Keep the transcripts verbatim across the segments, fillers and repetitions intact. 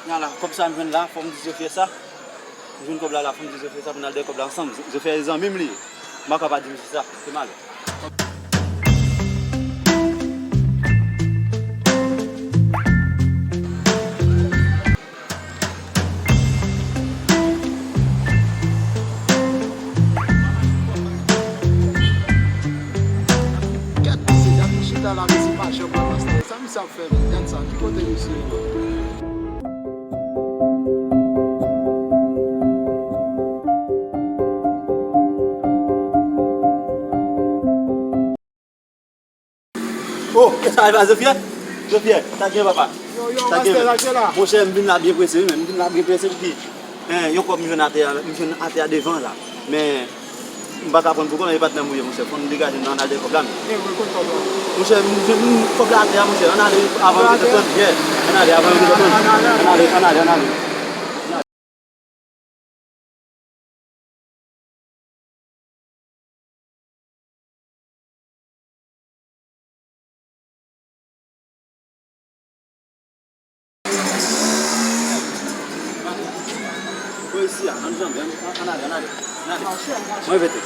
Kounya la, kòb sa m jwenn la, fò m di Zofyè sa. M jwenn kòb la la, fò m di Zofyè sa pou n al dèyè kòb la ansanm. Zofyè zanmi m li ye. M pa ka pa di misye sa, se malè. Gad misye, gad li chita la, misye pa janm wè pastè. Sa misye ap fè menm? Gad sa, ki kote misye ye? Oh, e sa e pa Zofyè? Zofyè, sa k gen papa? Yo, yo, sa k gen, pastè, men? Sa k gen la? Monchè, m vin la byen prese, wi, men m vin la byen prese, epi, en, yon kòb m jwenn atè a, m jwenn atè a devan la. Men, m pa ka pran pou kòb, e patnè m ou ye, monchè. Fò n degaje n nan, n al dèyè kòb la, men. Gen mwen konn kòb la. Monchè, m jwenn kòb la atè a, monchè. Ann ale avan yo vin tann, yeah. Ann ale avan yo vin tann. Ann ale, ann ale, ann ale, ann ale. Bo isi a, ann janbe, ann, ann ale, ann ale, ann ale. Mwen vete.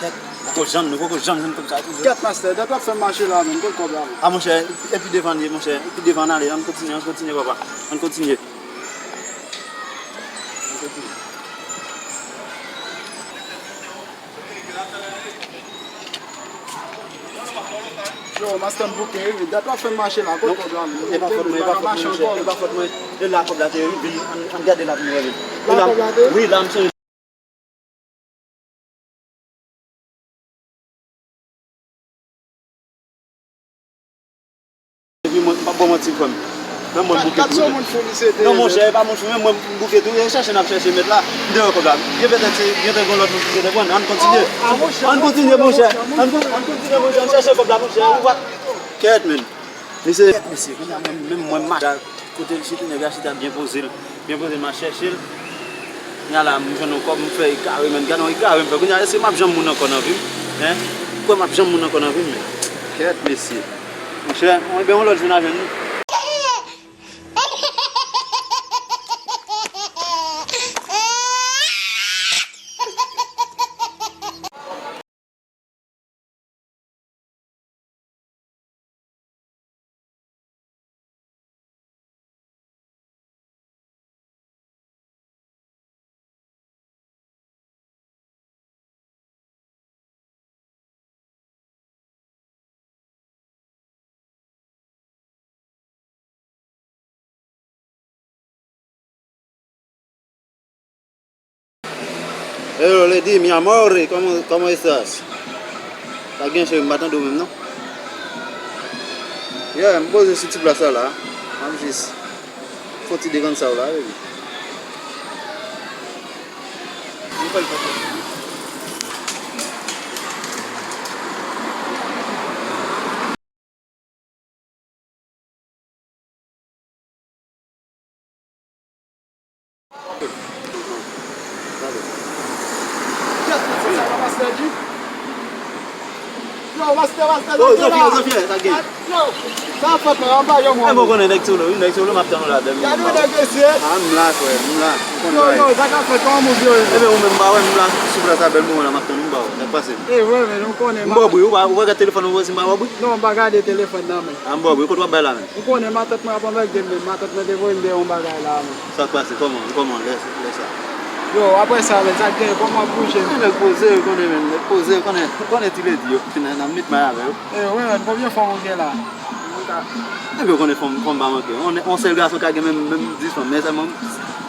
Kèt, poko janm, nou poko janm jwenn kòb sa toujou. Kèt, mastè, dat w ap fè m mache la menm, kot kòb la menm? A, monchè, epi devan li ye, monchè, epi devan, ann ale, ann kontinye, ann kontinye, papa, ann kontinye. Ann kontinye. Yo, mastè m bouke, wi, dat w ap fè m mache la, kot kòb la menm? E pa fòt mwen, e pa fòt mwen, monchè, e pa fòt mwen. E la kòb la te ye, wi, vin, ann, ann gade la pou nou wè, wi. La kòb la te ye? Wi, la m sonje. Epi mwen, m p ap ba w manti, frè m. Menm mwen, m bouke tou, wi. Non, monchè, e pa moun fou, menm mwen, m bouke tou. E chèche n ap chèche mèt la. M te wè kòb la. Gen petèt se, gen te gen lòt moun ki te pran. Ann kontinye. Ann kontinye, monchè. Ann kon-, ann kontinye, monchè. Ann chèche kòb la, monchè. Ou va. Kèt, men. Mesye, mesye, kounye a mwen menm, mwen m mache a kote l chita, nèg la chita byen poze l, byen poze l, m al chèche l. Kounye a la, m jwenn yon kòb, m fè egare, men gade yon egare m fè. Kounye a, èske m ap janm moun ankò nan vi m? Hein? Ou kwè m ap janm moun ankò nan vi m, men? Kèt, mesye. Monchè, mwen, ben, yon lòt jou n a jwenn nou. Hello, lady, mi amore, ¿cómo, cómo estás? Pa gen cheri, m pa tande w menm, non. Yeah, m poze sou ti plas la, la. M ap jis fè yon ti dekonn sa w la, baby. Yo, pastè, pastè, yo, pastè, pastè, yo, Zofyè, Zofyè, sa gen? Yo, sa fèt la, anba yo, mwen. E bon, konnen nèg solo, wi, nèg solo, m ap tann ou la, dèm. Gade yon nèg mesye. A, m la, frè, m la. Yo, yo, sa k ap fèt, kòman moun yo ye? Ebyen, ou menm, m pa wè, m la, sou plas la, bèl moman la, m ap tann ou, m pa wè, sa k pase? E, vre, men nou konnen. M ba w bri, ou pa, ou pa gade telefòn ou, si m pa ba w bri? Non, m pa gade telefòn nan, men. A, m ba w bri, kote w ap bay la, men? Ou konnen matant mwen ap anmède m, men matant mwen te voye m dèyè yon bagay la, men. Sa k pase? Kòman, kòman lè, lè sa? Yo, apre sa, men, sa k genyen? Kòman w ap bouje? Nèg poze, ou konnen, men, nèg poze, ou konnen, ou konnen ti ledi yo, nan, nan mit may avè yo. E, wi, men, konbyen fanm ou gen la? Mwen ka, ebyen, ou konnen fanm, fanm pa manke. On, on sèl gason ka gen menm, menm dis fanm, men sèlman,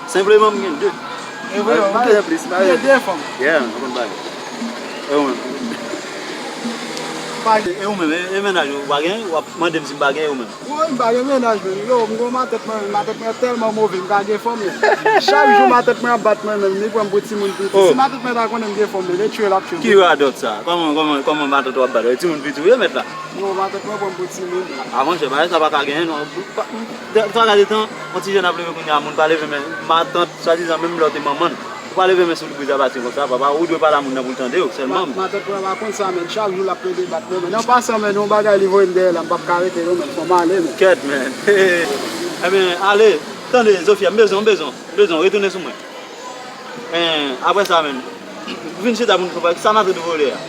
senpleman, m gen de. E vre, m pa gen plis, m pa gen de fanm. Yeah, ou konn bagay. E ou menm? Pa gen. E ou menm, e, e mennaj ou, ou pa gen, w ap mande m si m pa gen, e ou menm? Woy, m pa gen mennaj, menm. Yo, m gon matant mwen, matant mwen tèlman move, m pa gen fanm, menm. Chak jou matant mwen ap bat mwen, menm, li pran m pou timoun piti. Si matant mwen ta konnen m gen fanm, menm, li tchwe l ap tchwe m. Ki radòt sa? Kòman, kòman, kòman matant ou ap bat ou? E timoun piti ou ye mèt la? Non, matant mwen pran m pou timoun. A, monchè, bagay sa pa ka genyen, non. Pa, de, twa gade tan, yon ti jèn ap leve kounye a, moun pa leve, men matant, swadizan, menm lè w te manman l. Ou pa leve men sou Louis Abatin konsa, papa. Ou dwe pale a moun nan pou l tande w sèlman. Matant mwen pa konn sa, men. Chak jou l ap plede bat mwen, men. An pasan, men, yon bagay li voye m dèyè la, m p ap ka rete, non, men. Fò m ale, men. Kèt, men. Ebyen, ale. Tande, Zofia, m bezwen, m bezwen, m bezwen. Retounen sou mwen. Apre sa, men. Vin chita pou n fè sa matant ou voye a.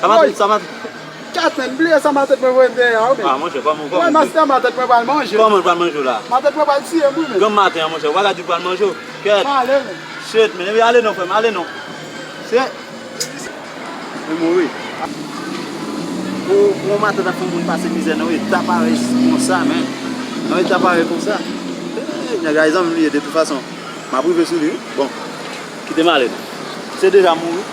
Sa matant, sa matant. Kèt, men, bliye sa matant mwen voye m dèyè a, wi, men. Ah, monchè, kòman, kòman? Mwen, masta, matant mwen pral manje. Kòman l pral manje w la? Matant mwen pral tiye m, wi, men. Granm maten an, monchè, ou pa ka di l pral manje w. Kèt. Shit, men. Epi ale non, frè m, ale non. Se. Mwen mouri. Pou, pou yon matant ap fè yon moun pase mizè nan eta parèy konsa, men. Nan eta parèy konsa. Nèg la, zanmi m li ye, de tout fason. M ap rive sou li, wi. Bon. Kite m ale non. Se deja mouri.